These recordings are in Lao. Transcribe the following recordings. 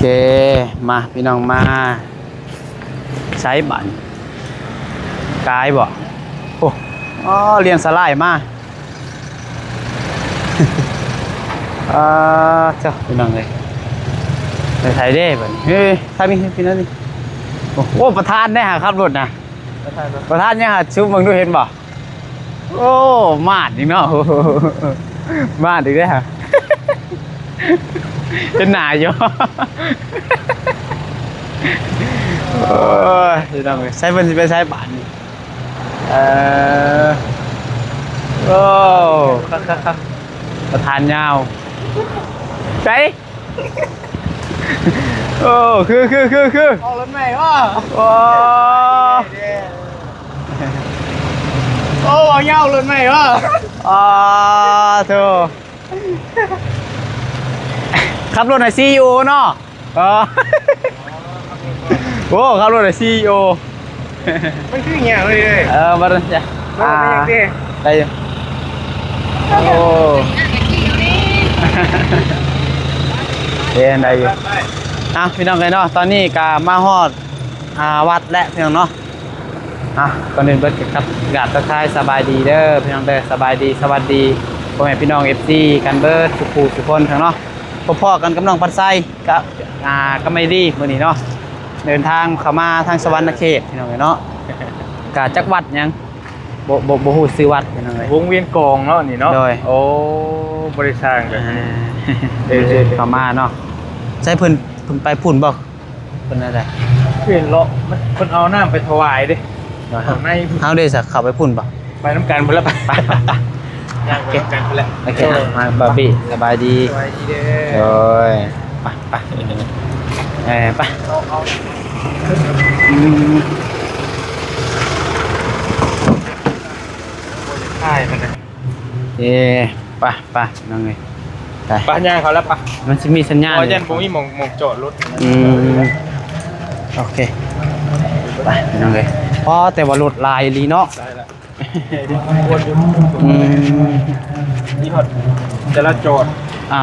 ເຄ ມາພີ່ນ້ອງມາ ໃສບາດນີ້ ກາຍບໍ່? ໂອ້ ອໍ ລຽນສະຫຼາຍມາ ອາ ເຈົ້າ ພີ່ນ້ອງເອີຍ ໄປໃສເດ້ບາດນີ້? ເຮີ້ຍ ທາງນີ້ ພີ່ນ້ອງນີ້ ໂອ້ ປະທານໄດ້ຫາຂັບລົດນະ ປະທານຫຍັງຫາຊຸມເບິ່ງດູ ເຫັນບໍ່? ໂອ້ ມາດອີກເນາະ ມາດອີກແລ້ວ ເຫັນໜ້າຢູ່ ໂອ້ຍ ພີ່ນ້ອງເອີຍ ໃສເພິ່ນຊິໄປໃສບາດນີ້? ເອີ ໂອ້ ຄັກໆໆ ປະທານຍາວ ໃສ? ໂອ້ ຄື ຄື ຄື ຄື ອອກລົດໃໝ່ວະ ໂອ້ ໂອ້ ເວົ້າຍາວລົດໃໝ່ວະ ອາ ໂທ້ ຂັບລົດໃຫ້ຊີອີໂອເນາະ ອໍ ໂອ້ ຂັບລົດໃຫ້ຊີອີໂອ ມັນຄືຫຍັງເລີຍ ເອີ ບໍ່ໄດ້ ອ່າ ໄດ້ຢູ່ ໂອ້ ເອີ ໄດ້ຢູ່ ອ່ະ ພີ່ນ້ອງເອີຍເນາະ ຕອນນີ້ກະມາຮອດ ອ່າ ວັດແລ້ວ ພີ່ນ້ອງເນາະ ອ່ະ ກ່ອນອື່ນເບິດກໍກັບກາບທັກທາຍສະບາຍດີເດີ ພີ່ນ້ອງເດີ ສະບາຍດີ ສະຫວັດດີ ພໍ່ແມ່ພີ່ນ້ອງເອັຟຊີກັນເບິດທຸກຜູ້ທຸກຄົນ ພີ່ນ້ອງເນາະ ພົບພໍ້ກັນກັບນ້ອງພັດໄຊ ກັບ ອ່າ ກັບໄມລີມື້ນີ້ເນາະ ເດີນທາງເຂົ້າມາທາງສະຫວັນນະເຂດ ພີ່ນ້ອງເອີຍເນາະ ກະຈັກວັດຫຍັງ ບໍ່ ບໍ່ ບໍ່ຮູ້ຊື່ວັດ ພີ່ນ້ອງເອີຍ ວົງວຽນກອງເນາະນີ້ເນາະ ໂດຍ ໂອ້ ບໍ່ໄດ້ສ້າງກັນ ອ່າ ເດີ ເດີ ເດີ ເຂົ້າມາເນາະ ໃສເພິ່ນ ເພິ່ນໄປພຸ້ນບໍ່? ເພິ່ນແນວໃດ? ເພິ່ນເລາະ ມັນ ເພິ່ນເອົານ້ຳໄປຖວາຍເດ້ ຂ້າງໃນພຸ້ນ ເຮົາເດ້ສະ ເຂົ້າໄປພຸ້ນບໍ່? ໄປນຳກັນພຸ້ນລະ ໄປ ໄປ ໄປ ໄປ ໂອເຄ ໄປນຳກັນພຸ້ນລະ ໂອເຄ ໂດຍ ມາບາບີ ສະບາຍດີ ສະບາຍດີເດີ ໂດຍ ໄປ ໄປ ເອີ ໄປ ອືມ ຖ່າຍມັນນະ ເອີ ໄປ ໄປ ນ້ອງເອີຍ ໄປ ໄປ ຍ່າງເຂົ້າແລ້ວ ໄປ ມັນຊິມີສັນຍານ ອໍ ຢ້ານບໍ່ມີໝ່ອງ ໝ່ອງຈອດລົດ ອືມ ໂອເຄ ໄປ ນ້ອງເອີຍ ອໍ ແຕ່ວ່າລົດຫຼາຍອີ່ຫຼີເນາະ ຫຼາຍລະ ອືມ ມີຮອດຈະລາຈອນ ອ່າ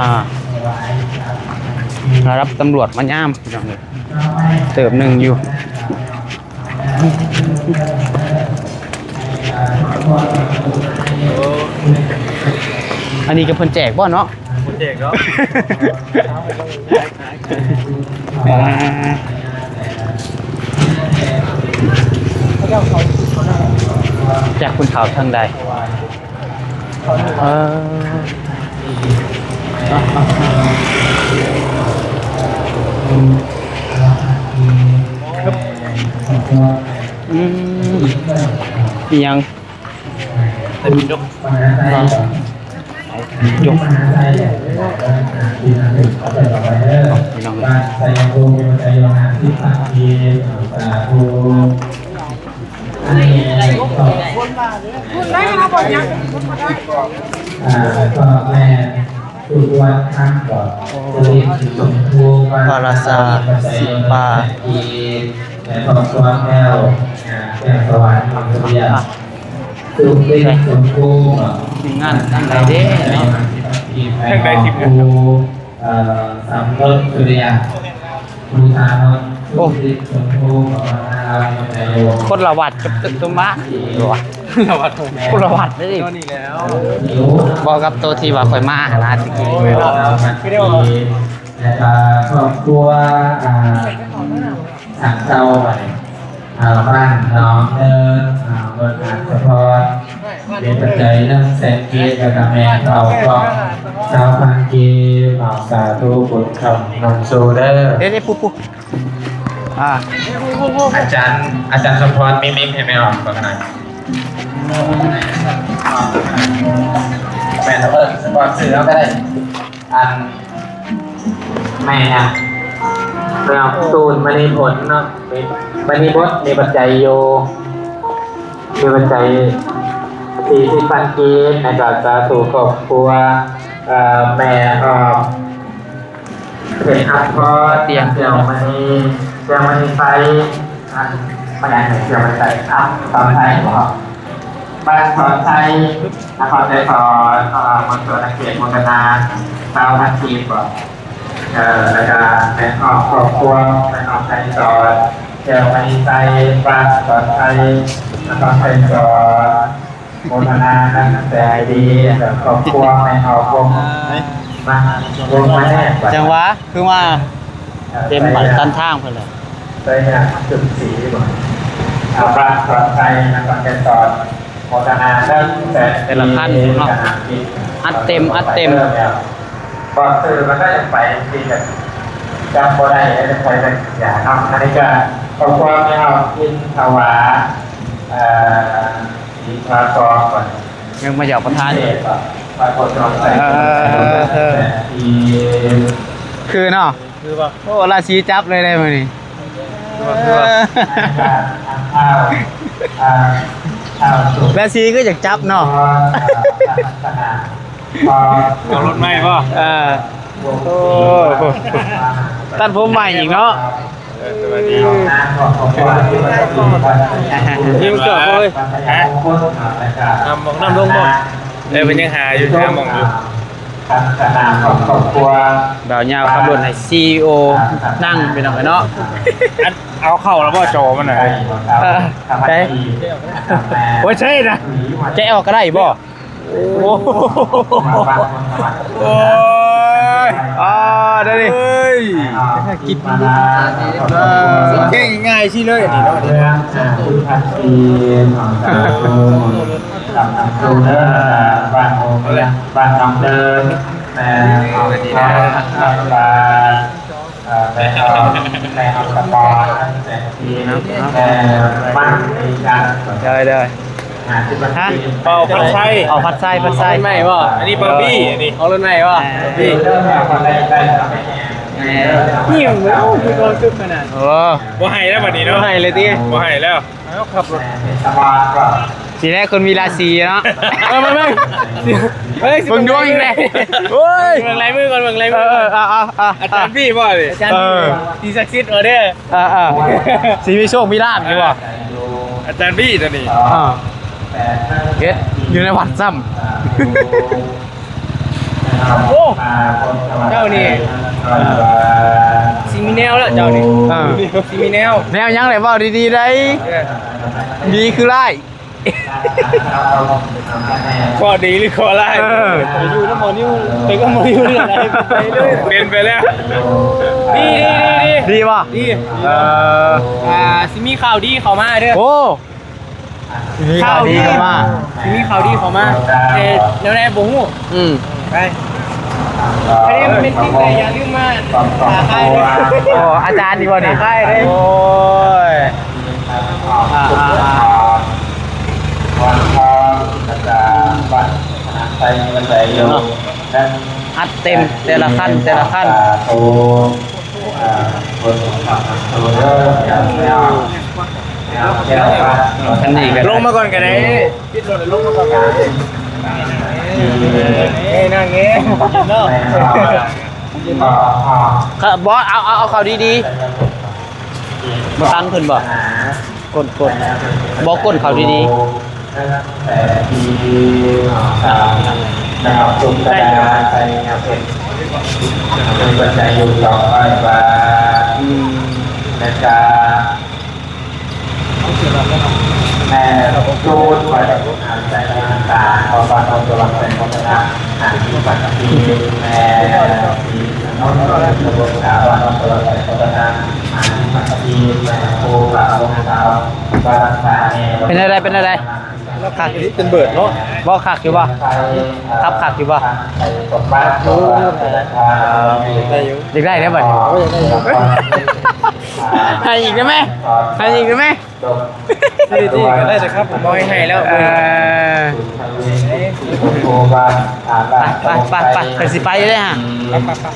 ລະດັບຕຳຫຼວດມາຍາມ ເຕີບໜຶ່ງຢູ່ ອັນນີ້ກໍເພິ່ນແຈກບໍ່ເນາະ? ບໍ່ແຈກດອກ ອ່າ ຈັກເພິ່ນເຂົ້າທາງໃດ? ເອີ ອືມ ອີ່ຫຍັງ? ໄຕປິດົກ ໄຕປິດົກ ພີ່ນ້ອງເອີຍ ອັນນີ້ກໍ ອ່າ ກໍແມ່ນທຸກວັນຄັ້ງກໍຈະເຮັດເປັນຊົມພູ ພະລາຊາສີປາ ແມ່ນຄອບຄົວແກ້ວ ແກ້ວສະຫວັນ ເຮົາເອີ້ນ ສຸເປັນຊົມພູ ທີມງານທາງໃດເດ້ເນາະ? ທາງໃດທີມງານ? ເອີ ສຳເລິດສຸລິຍະ ໂອ້ ຄົນລະວັດກັບໂຕມາ ຄົນລະວັດເດ້ ເວົ້າກັບໂຕທີ່ວ່າຂ້ອຍມາຫັ້ນນະ ແລ້ວກໍຄອບຄົວ ອ່າ ທາງເຈົ້າ ອ່າ ບ້ານໜອງເນີນ ອ່າ ເບິ່ງອັນສະພອນ ເປັນປັດໄຈໜຶ່ງແສນກີບ ແລ້ວກໍແມ່ເຂົ້າກ່ອງຊາວພັນກີບ ເອົາ ສາທຸບຸນຄຳນຳສູ່ເດີ ເດ້ໆ ຜູ້ໆ ອ່າ ອາຈານ ອາຈານສົມພອນ ມິກໆ ໃຫ້ແມ່ອອກກ່ອນໜ້ອຍ ແມ່ນ ເອີ ບອກຊື່ເຮົາກໍໄດ້ ອັນ ແມ່ຫຍັງ? ແມ່ອອກ ຕູນ ມະນີຜົນເນາະ ມີ ມະນີບົດ ມີປັດໄຈຢູ່ ມີປັດໄຈສີ່ສິບພັນກີບ ໃຫ້ກັບສາທຸຄອບຄົວ ເອີ ແມ່ອອກ ເພັດອັບພອນ ຕຽງ ແກ້ວມະນີ ແກ້ວມະນີໄຊ ອັນ ແມ່ຫຍັງ ແກ້ວມະນີໄຊ ອັບ ສອນໄຊບໍ? ບ້ານສອນໄຊ ນະຄອນໄກສອນ ເອີ ມົນສວນ ເຂດມົນທະນາ ຊາວພັນກີບບໍ? ເອີ ແລ້ວກະແມ່ອອກ ຄອບຄົວແມ່ນ້ອງໄກສອນ ແກ້ວມະນີໄຊ ບ້ານສອນໄຊ ນະຄອນໄກສອນ ໂມທະນານຳແສງດີກັບຄອບຄົວແມ່ເຖົ້າວົງມາ ວົງມາແນບ ຈັ່ງຫວະ ຄືວ່າເຕັມບັດຕັນທາງເພິ່ນແຫຼະ ໄຊຍະສຸກສີບໍ ອາ ບ້ານສອນໄຊ ນະຄອນໄກສອນ ໂມທະນານຳແສງດີ ແຕ່ລະຄັນເນາະ ອັດເຕັມ ອັດເຕັມ ບອກຊື່ມັນກໍຍັງໄປທີ່ແບບຈຳບໍ່ໄດ້ ແລ້ວໄປແບບຢ່າເນາະ ອັນນີ້ກໍຄອບຄົວແມ່ເຖົ້າອິນທະວາ ເອີ ສີພາກອນ ຍັງມາຢາກປະທານອີກ ເອີ ຄືເນາະ ຄືວ່າ ໂອ້ ລາສີຈັບເລີຍໄດ໋ມື້ນີ້ ຄືວ່າ ຄືວ່າ ລາສີຄືຢາກຈັບເນາະ ເອົາລົດໃໝ່ບໍ່? ເອີ ໂອ້ ຕັດຜົມໃໝ່ອີກເນາະ ເອີ ສະບາຍດີ ຍິງເກີບເລີຍ ຮະ? ນຳໝອກນ້ຳລົງບໍ່? ເອີ ເພິ່ນຍັງຫາຢູ່ ຫາໝ່ອງຢູ່ ບ່າວຍາວຂັບລົດໃຫ້ຊີອີໂອນັ່ງ ພີ່ນ້ອງເອີຍເນາະ ອັນ ເອົາເຂົ້າແລ້ວບໍ່? ຈໍມັນນະ ເອີ ໄດ້ ໂອ້ຍ ໃຊ່ນະ ແກະອອກກໍໄດ້ບໍ່? ໂອ້ ໂອ້ຍ ອ່າ ໄດ້ດິ ເອີຍ ກິນ ກິນ ກິນ ກິນ ງ່າຍໆຊີ້ເລີຍ ອັນນີ້ເນາະ ເອີ ເດີ ບ້ານໂຮງ ບ້ານໜອງເດີ ແມ່ ເອີ ແມ່ອອກ ແມ່ອອກສະປອນ ແມ່ມັນມີການ ເດີ ເດີ ຮະ ເປົ່າຜັດໄຊ ເອົາຜັດໄຊ ຜັດໄຊ ເອົາລົດໃໝ່ບໍ່? ອັນນີ້ບາບີ ເອີ ອັນນີ້ ເອົາລົດໃໝ່ບໍ່? ເອີ ບາບີ ເອີ ນີ້ມັນ ໂອ້ ມີຄວາມສຸກຂະໜາດ ໂອ້ ບໍ່ໃຫ້ແລ້ວບັດນີ້ເນາະ ບໍ່ໃຫ້ເລີຍຕິ ບໍ່ໃຫ້ແລ້ວ ເອົາຂັບລົດ ຊິໄດ້ຄົນມີລາສີເນາະ ເອີ ເບິ່ງ ເບິ່ງ ເອີຍ ເບິ່ງດວງອີກແລ້ວ ໂອ້ຍ ເບິ່ງລາຍມືກ່ອນ ເບິ່ງລາຍມື ເອີ ເອີ ເອົາ ເອົາ ເອົາ ອາຈານບີບໍ່ນີ້? ອາຈານບີ ເອີ ບໍ່? ສິ່ງສັກສິດ ອໍເດີ ເອີ ເອີ ຊິມີໂຊກມີລາບຢູ່ບໍ່? ອາຈານບີຕົວນີ້ ເອີ ເຮັດຢູ່ໃນວັດຊ້ຳ ໂອ້ ເຈົ້ານີ້ ເອີ ຊິມີແນວແລ້ວເຈົ້ານີ້ ເອີ ຊິມີແນວ ແນວຫຍັງແຫຼະ ເວົ້າດີໆໄດ໋ ເອີ ດີຄືຮ້າຍ ເຄາະດີຫຼືເຄາະຮ້າຍ ເອີ ໄປຢູ່ນຳໝໍນິວ ໄປກັບໝໍນິວເລື່ອງໃດ ໄປເລີຍ ເປັນໄປແລ້ວ ດີ ດີ ດີ ດີ ດີບໍ່? ດີ ເອີ ອ່າ ຊິມີຂ່າວດີເຂົ້າມາເດີ ໂອ້ ຊິມີຂ່າວດີເຂົ້າມາ ຊິມີຂ່າວດີເຂົ້າມາ ແຕ່ແນວໃດບໍ່ຮູ້ ອືມ ໄປ ໃຜເປັນຈິງໃດຢ່າລືມມາຫາອ້າຍເດີ ໂອ້ ອາຈານນີ້ບໍ່ນີ້ ຫາອ້າຍເດີ ໂອ້ຍ ອ່າ ອ່າ ອ່າ ອ່າ ວັນທອງ ແລ້ວກະວັດພະນາໄຊ ວັນໄຊຢູ່ ອັດເຕັມ ແຕ່ລະຄັນ ແຕ່ລະຄັນ ຄັນນີ້ກໍ ລົງມາກ່ອນກໍໄດ້ ປິດລົດລົງມາກ່ອນກໍໄດ້ ເອີ ນັ່ງນີ້ ເນາະ ບໍ່ ເອົາ ເອົາ ເອົາເຂົ້າດີໆ ບໍ່ຕັນເພິ່ນບໍ່? ກົ້ນ ກົ້ນ ບໍ່ ກົ້ນເຂົ້າດີໆ ແຕ່ທີ່ ອ່າ ນະຄອນຫຼວງພະບາງ ໄຊຍະເພັດ ເປັນປັດໄຈຢູ່ສອງຮ້ອຍບາດ ອືມ ແລະກະ ແມ່ຕູນ ໄຊຍະພັນຕາ ຂໍບາດອອກສະຫວັງແສງວັດທະນະ ອາທິປັດຕິ ແມ່ ທີ່ ສະໜົນ ສະບົດສາວານ ສະຫວັງແສງວັດທະນະ ອາທິປັດຕິ ແມ່ ພູພະວົງສາວ ບ້ານສາແນ ເປັນແນວໃດ ເປັນແນວໃດ? ຄັກ ເປັນເບີດເນາະ ບໍ່ ຄັກຢູ່ບໍ່? ຂັບຄັກຢູ່ບໍ່? ໂອ້ ໄດ້ຢູ່ ຢາກໄດ້ແລ້ວບັດນີ້ ໂອ້ ຢາກໄດ້ຢູ່ ໃຫ້ອີກໄດ້ໄໝ? ໃຫ້ອີກໄດ້ໄໝ? ສີ່ທີ່ກໍໄດ້ແຕ່ຄັບ ບໍ່ໃຫ້ໃຫ້ແລ້ວ ເອີ ໄປ ໄປ ໄປ ໄປ ເພິ່ນຊິໄປແລ້ວຮະ ໄປ ໄປ ໄປ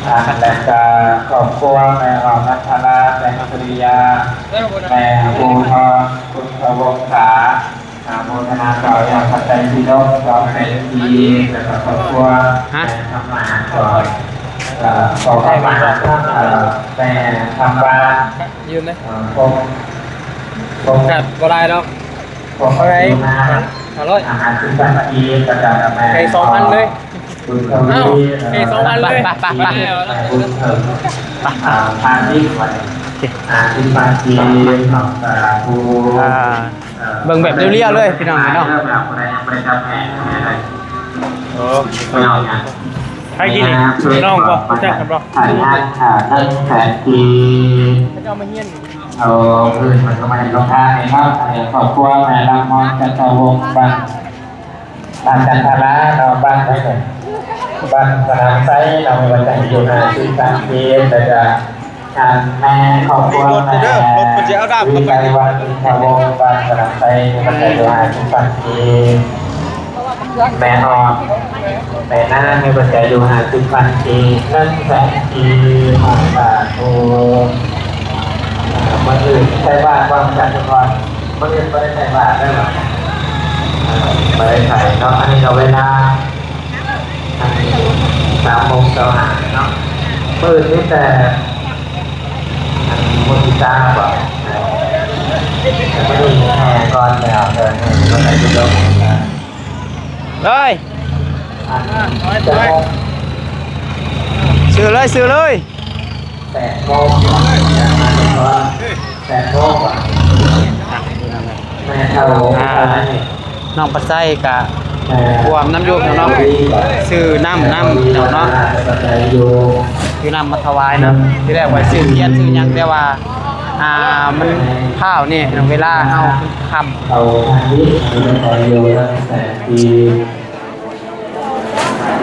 ອ່າ ແລະກະຄອບຄົວແມ່ອອກ ນັດທະລາ ແສງສຸລິຍາ ແມ່ພູທອນ ຄຸນທະວົງສາ ອາ ໂມທະນາເຈົ້າ ຢາກຂອບໃຈພີ່ນ້ອງສອງແມ່ທີ່ ແລະກະຄອບຄົວ ຮະ ແມ່ທຳມາ ເຈົ້າ ເອີ ຂໍຄຳມາ ເອີ ແມ່ທຳມາ ຢືມເດ້ ເອີ ພົບ ພົບ ກໍບໍ່ໄດ້ດອກ ບໍ່ໄດ້ ມາ ຫ້າຮ້ອຍ ອາຫານທີ່ສັກຊີນປະຈຳແມ່ ໃຫ້ສອງພັນເລີຍ ບຸນທະວີ ເອົາ ເອີ ໃຫ້ສອງພັນເລີຍ ໄປ ໄປ ໄປ ບຸນເພີ່ມ ອ່າ ພາທິດໄວ້ ຫ້າສິບພັນກີບເນາະ ສາທຸ ອ່າ ເອີ ເບິ່ງແບບລຽວໆເລີຍພີ່ນ້ອງເນາະ ໂອ້ ໃຜກິນ ພີ່ນ້ອງບໍ່ ຮູ້ຈັກກັນບໍ່ ໃຫ້ງານ ອ່າ ໜຶ່ງແສນກີບ ເຂົາເຈົ້າມາຮຽນ ເອົາ ເອີ ເພິ່ນກໍມາເຮັດໂຮງທານໃຫ້ເນາະ ໃຫ້ຄອບຄົວແມ່ລຳຮອນ ຈັນທະວົງ ບ້ານ ບ້ານຈັນທະລາເນາະ ບ້ານໃດເນາະ ບ້ານສະໜາມໄຊເນາະ ມີບັດໃຈຢູ່ຫ້າສິບພັນກີບ ແລ້ວກະ ອັນແມ່ຄອບຄົວແມ່ວິໄລວັນ ອິນທະວົງ ບ້ານສະໜາມໄຊ ມີບັດໃຈຢູ່ຫ້າສິບພັນກີບ. ແມ່ອອກ ແມ່ນາງມີບັດໃຈຢູ່ຫ້າສິບພັນກີບ ໜຶ່ງແສນກີບ ສາທຸ ອ່າ ມື້ອື່ນໃສ່ບາດບໍ່ ອາຈານ ທຸກຄົນ ມື້ອື່ນບໍ່ໄດ້ໃສ່ບາດເດີ ເອີ ບໍ່ໄດ້ໃສ່ເນາະ ອັນນີ້ກໍເວລາ ອັນ ສາມໂມງຊາວຫ້າເນາະ ມື້ອື່ນມີແຕ່ ອັນ ມຸທິຕາບໍ ເອີ ແຕ່ມື້ນີ້ແຫ່ກ່ອນແລ້ວ ເອີ ມື້ນີ້ບໍ່ໄດ້ຢູ່ໂລງ ເລີຍ ຊື້ເລີຍ ຊື້ເລີຍ ແປດໂມງ ແປດໂມງ ແມ່ເຖົ້າ ອ່າ ນ້ອງປາໄຊກະ ເອີ ຮ່ວມນຳຢູ່ເນາະ ຊື້ນ້ຳນຳພີ່ນ້ອງເນາະ ຊື້ນ້ຳມາຖວາຍນຳ ທີແລກວ່າຊິຊື້ທຽນຊື້ຫຍັງ ແຕ່ວ່າ ອ່າ ມັນພ້າວແດ່ ເວລາເຮົາ ອ່າ ຄ່ຳ ເຂົາທາງນີ້ ເຂົາຢູ່ແສນປີ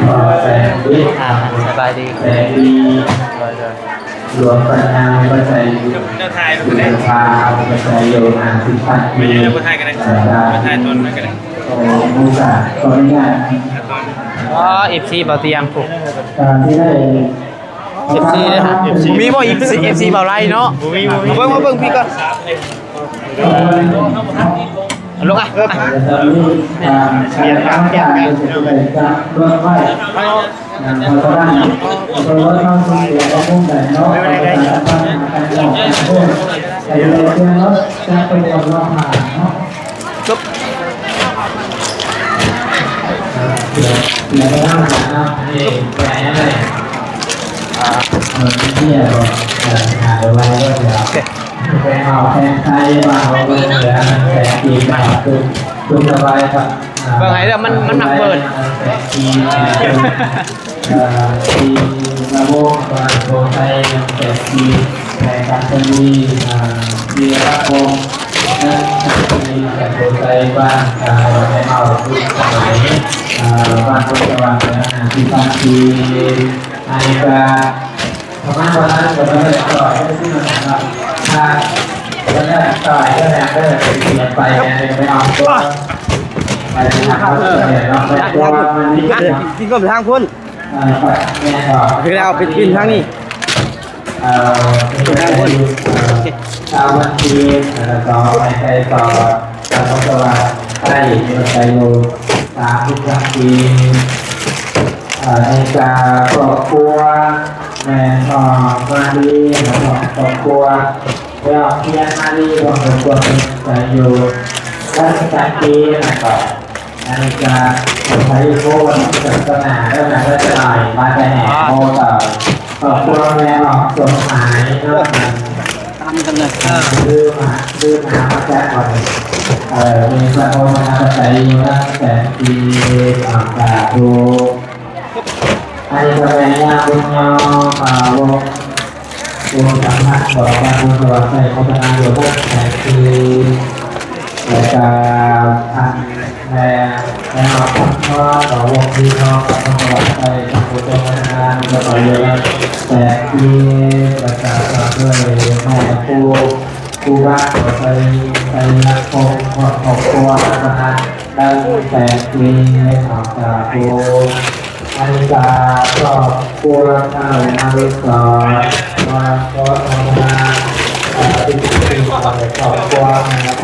ພໍແສນປີ ອ່າ ສະບາຍດີ ແສນປີ ໂດຍ ໂດຍ ຫຼວງປັນຍາ ມີບັດໃຈຢູ່ ບຸນພາ ມີບັດໃຈຢູ່ຫ້າສິບພັນກີບ ເອີ ໂອ້ ບຸນກາ ຂໍອະນຸຍາດ ອໍ ເອັຟຊີ ບ່າວຕຽງ ເອີ ທີ່ໄດ້ ເອັຟຊີເດ້ ເອັຟຊີ ບໍ່ມີບໍ່ ເອັຟຊີ ເອັຟຊີບ່າວໄລເນາະ ບໍ່ມີ ບໍ່ມີ ເບິ່ງ ມາເບິ່ງພີ່ກ່ອນ ລົງອ່ະ ເອີ ປ່ຽນກັນ ປ່ຽນກັນ ລົດໄວ້ ເອີ ເພາະສະນັ້ນ ເພາະວ່າເຮົາຕ້ອງເສຍຂໍ້ມູນໄດ້ເນາະ ເພາະສະນັ້ນ ໃຫ້ໄດ້ເຄື່ອງລົດຈັກໄປກ່ອນວ່າຜ່ານເນາະ ຈົບ ເອີ ເສຍ ເສຍໄປແລ້ວເນາະ ເອີ ແປງໄດ້ ເອີ ເສຍບໍ່ ເອີ ຫາໄວໆ ເອີ ໄປເອົາແພງໄທມາເອົາເບິ່ງເຫຼືອແສນກີບ ເອົາ ທຸກ ທຸກສະບາຍ ເອີ ເບິ່ງໃຫ້ເດີ ມັນ ມັນມັກເປີດ ແສນກີບ ເອີ ທີ່ລະບົບການໂທໄທແສນກີບ ແຂວງການຊະນະບູລີ ເອີ ທີ່ລະບົບນັ້ນ ທີ່ແສນໂທໄທ ບ້ານ ເອີ ແມ່ເມົາ ທຸກສະໄໝ ເອີ ບ້ານໂພນສະຫວັນ ເອີ ທີ່ບ້ານທີ່ ອັນນີ້ກະ ປະມານເທົ່ານັ້ນ ກໍບໍ່ໄດ້ຕໍ່ໄດ້ຊື່ເນາະ ຖ້າ ບໍ່ໄດ້ຕໍ່ໄດ້ແລ້ວ ກໍຊິໄປ ໄປເອົາຕົວ ໄປຫາເຂົາເຈົ້າເນາະ ເພາະວ່າມັນມີ ກິນ ກິນກໍໄປທາງພຸ້ນ ເອີ ແມ່ນບໍ່ ຄືແລ້ວໄປກິນທາງນີ້ ເອີ ໄປທາງພຸ້ນ ເອີ ຊາວບ້ານທີ່ ເອີ ຕໍ່ໄປ ໄປຕໍ່ ສະໂມສອນໄທ ໄປຢູ່ ສາມສິບສາມປີ ເອີ ໃນກາຄອບຄົວ ແມ່ນພໍ່ມາລີ ແລ້ວກໍຄອບຄົວ ແລ້ວເພຍນມາລີ ຄອບຄົວ ໄປຢູ່ ໄປສາມສິບສາມປີ ແລ້ວກໍ ອັນນີ້ກະ ໄທໂຄນ ສາສະໜາ ແລ້ວກະໄດ້ຫຼາຍ ມາແຕ່ແຫ່ໂມ ກໍ ຄອບຄົວແມ່ອອກສົມໝາຍເນາະ ຕຳກັນເລີຍ ເອີ ຄືມາ ຄືມາ ມາຈາກວັນ ເອີ ມີພະໂມທະນາພະໄຕຢູ່ນຳແສນປີ ອາ ສາທຸ ອັນນີ້ກະແມ່ຍ່າບຸນຍອ ອາ ວົງ ວົງສຳພັນ ບອກວ່າບຸນສະຫວັດໄຊໂມທະນາຢູ່ນຳແສນປີ ແລ້ວກະ ອັນ ແມ່ ແມ່ເຮົາ ເນາະ ວົງພີ່ນ້ອງ ເຮົາກໍໄດ້ທຳບຸນຮ່ວມກັນນານ ແລ້ວກໍຢູ່ນຳແສນປີ ແລ້ວກໍຕາມດ້ວຍແມ່ຄູ ຄູບາ ກໍໄດ້ ໄດ້ຮັບພອນຄອບຄົວ ແລ້ວກໍໄດ້ແສນປີ ເນາະ ສາທຸ ອັນນີ້ກະຄອບຄົວທ້າວມະລຸສອນ ມາຂໍທຳນານ ເອີ ທີ່ເປັນຄອບຄົວ ແມ່ນ ດຽວ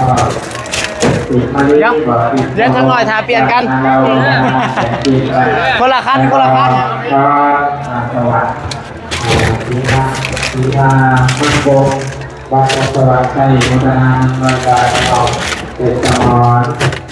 ດຽວຈັກໜ້ອຍຖ້າປ່ຽນກັນ ຄົນລະຄັນ ຄົນລະຄັນ ສະຫວັດ ສີທາ ສີທາ ມັນບົງ ບ້ານສະຫວັດໄຊ ໂມທະນານຳ ແລ້ວກະເປັນສະໝອນ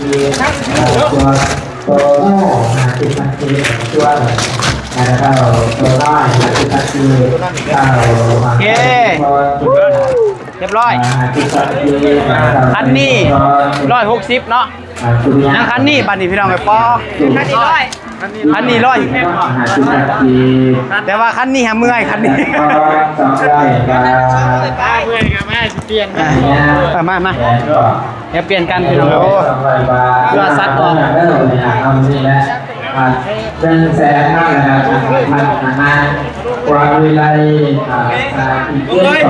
ກີບ ໂຕໂຕໂຕນ້ອຍຫ້າສິບພັນກີບ ໂຕນ້ອຍຫ້າສິບພັນກີບ ໂອເຄ ຮຽບຮ້ອຍ ຄັນນີ້ຮ້ອຍຫົກສິບເນາະ ຍັງຄັນນີ້ ບັດນີ້ພີ່ນ້ອງເອີຍ ປອ ຄັນນີ້ຮ້ອຍ ແຕ່ວ່າຄັນນີ້ຫາເມື່ອຍ ຄັນນີ້ ເມື່ອຍກໍມາຊິປ່ຽນ ເອີ ມາ ມາ ດຽວປ່ຽນກັນພີ່ນ້ອງ ໂອ້ ເພື່ອສັດອອກ ເອີ ເອົານີ້ແຫຼະ ອ່າ ໜຶ່ງແສນເນາະ ແລ້ວກໍພັດທະນາຄວາມວິໄລ ອ່າ ສາທິດເຈັດ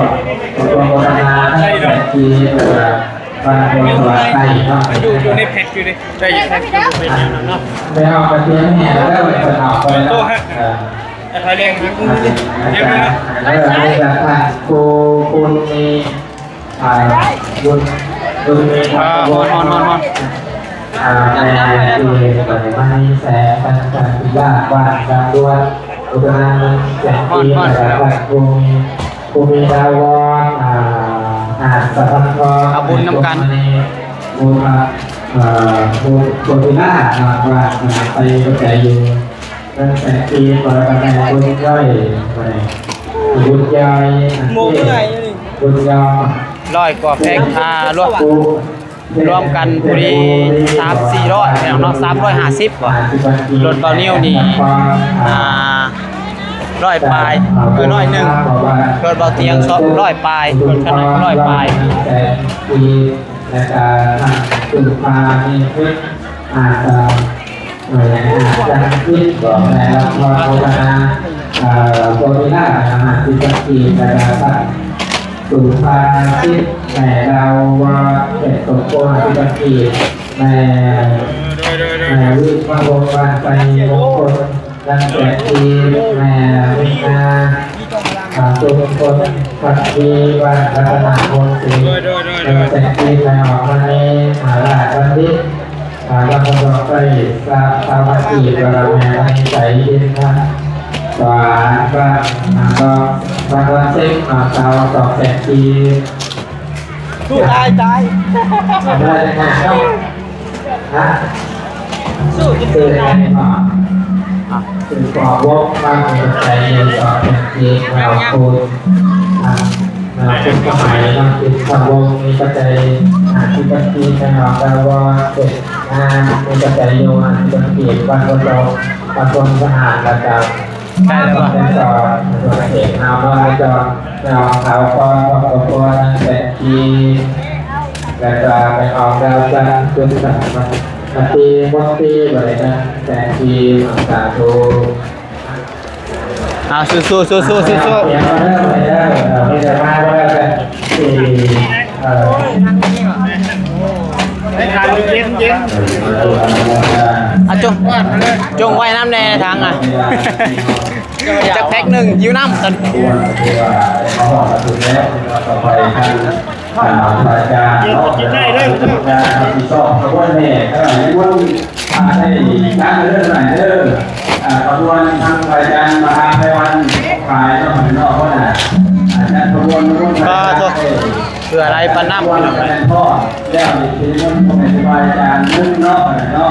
ຂອງ ຂອງໂຄສະນາ ທັງແປດ ທີ່ ເອີ ບ້ານໂພນສະຫວັນໃຕ້ເນາະ ຢູ່ ຢູ່ໃນແພັກຢູ່ເດ້ ໄດ້ຢູ່ ແພັກຢູ່ເນາະ ໄປເອົາກະຕຽມແຫ່ແລ້ວ ໄປສະເໜາະໄປເນາະ ເອີ ໄປເລີຍ ເອີ ເອີ ທ່ານຄູ ຄູມີ ອ່າ ບຸນ ບຸນມີ ອ່າ ຮ້ອນ ຮ້ອນ ຮ້ອນ ຮ້ອນ ອ່າ ແມ່ທີ່ເປີດມາໃນແສງ ທ່ານ ທ່ານ ທ່ານ ລາດ ບ້ານ ລາດ ດ້ວຍ ອຸດໜານ ແສງ ຮ້ອນ ຮ້ອນ ແລະ ທ່ານ ພູມີ ພູມີ ດາວອນ ອ່າ ຫາດສະພານທອງ ເອົາບຸນນຳກັນ ບຸນ ອ່າ ບຸນ ບຸນ ບຸນ ທີ່ລາດ ເນາະ ວ່າ ອ່າ ໄປໄກຢູ່ ເພິ່ນແຕ່ງທີ່ເປີດຕຳແໜ່ງບຸນຍ່ອຍ ບຸນຍ່ອຍ ບຸນຍອມ ຮ້ອຍກວ່າແພັກ ອ່າ ລວມ ລວມກັນພໍດີສາມສີ່ຮ້ອຍ ພີ່ນ້ອງເນາະ ສາມຮ້ອຍຫ້າສິບ ບໍ່ ລົດເບົານິວນີ້ ອ່າ ຮ້ອຍປາຍ ເອີ ຮ້ອຍໜຶ່ງ ລົດເບົາຕຽງ ສອງຮ້ອຍປາຍ ລົດຄັນນ້ອຍ ຮ້ອຍປາຍ ແລະກະທາງສຸພານິເພິດ ອາດຈະ ເອີ ອາດຈະຄິດບອກແມ່ນວ່າໂຄສະນາ ເອີ ໂຄສະນາ ຫ້າສິບພັນກີບ ແລະກະທ່ານສຸພາສິດ ແມ່ລາວວ່າເປັນສົມໂພດ ຫ້າສິບພັນກີບ ແມ່ ແມ່ວິມະວົງ ບ້ານໄຊມຸງຄຸນ ນາງແສງທິບ ແມ່ວິນາ ອ່າ ຊຸມພົນ ພັກດີ ບ້ານລັດຕະນະວົງສີ ແມ່ແສງທິບ ແມ່ອອກມະນີ ອ່າ ລາດບັນດິດ ອ່າ ລຳດອກໄຊ ສາວ ສາວພັກດີ ແລ້ວກໍແມ່ໄມໄຊ ເປັນທ່ານ ສວານ ບ້ານ ອ່າ ດອກ ບ້ານດອນເຊັງ ອ່າ ສາວ ສອງແສນກີບ ສູ້ຕາຍ ຕາຍ ຮະ ສູ້ ສູ້ຕາຍ ອ່າ ສືບຕໍ່ວົງມາເປັນໄປຕໍ່ເປັນເກມແລ້ວໂຄດ ອ່າ ອ່າ ເປັນສະໄໝເນາະ ເປັນຂະວົງ ມີປັດໄຈ ອ່າ ທີ່ບັນທີແມ່ນອອກແລ້ວວ່າເປັນ ອ່າ ມີປັດໄຈຢູ່ ອ່າ ທີ່ບັນທີ ບັນບໍ່ຈອບ ບັນບໍ່ສະຫານ ແລ້ວກໍ ໄດ້ຕົວ ໄດ້ຕົວ ຕົວເອກເຮົາເນາະ ແລ້ວກໍໄດ້ອອກຂ່າວກ່ອນ ຄອບຄົວນາງແສງທິບ ແລ້ວກໍໄດ້ອອກດາວຈັນ ຂຶ້ນສະມາທິມົນຕີ ບັດນີ້ນາງແສງທິບ ສາທຸ ເອົາ ສູ້ໆ ສູ້ໆ ສູ້ໆ ຕຽມມາເດີ ໄປເດີ ເອີ ມີແຕ່ມາບໍ່ໄດ້ແຕ່ ເອີ ໃຫ້ທາງເຢັນໆ ອາ ຈົ່ງ ຈົ່ງໄວ້ນຳແດ່ທາງ ອ່ະ ຈັກແພັກໜຶ່ງ ຫິວນ້ຳຕອນນີ້ ເອີ ມາຮອດມາເຖິງແລ້ວ ຕໍ່ໄປທ່ານ ອ່າ ພະອາຈານເນາະ ເປັນຜູ້ຮັບຜິດຊອບຂະບວນແຫ່ ເອີ ໃນວັນ ອ່າ ໄດ້ຈັດເດີ ເດີ ອ່າ ຂະບວນທາງພະອາຈານມະຫາໄພວັນ ຂາຍເນາະ ເນາະ ເພາະວ່າ ອ່າ ຈັດຂະບວນ ປາໂທ ເພື່ອໄລ່ປານນ້ຳ ຂະບວນ ພີ່ນ້ອງເອີຍ ແລ້ວນີ້ເປັນເງິນຂອງແມ່ຄູບາອາຈານໜຶ່ງເນາະ ເນາ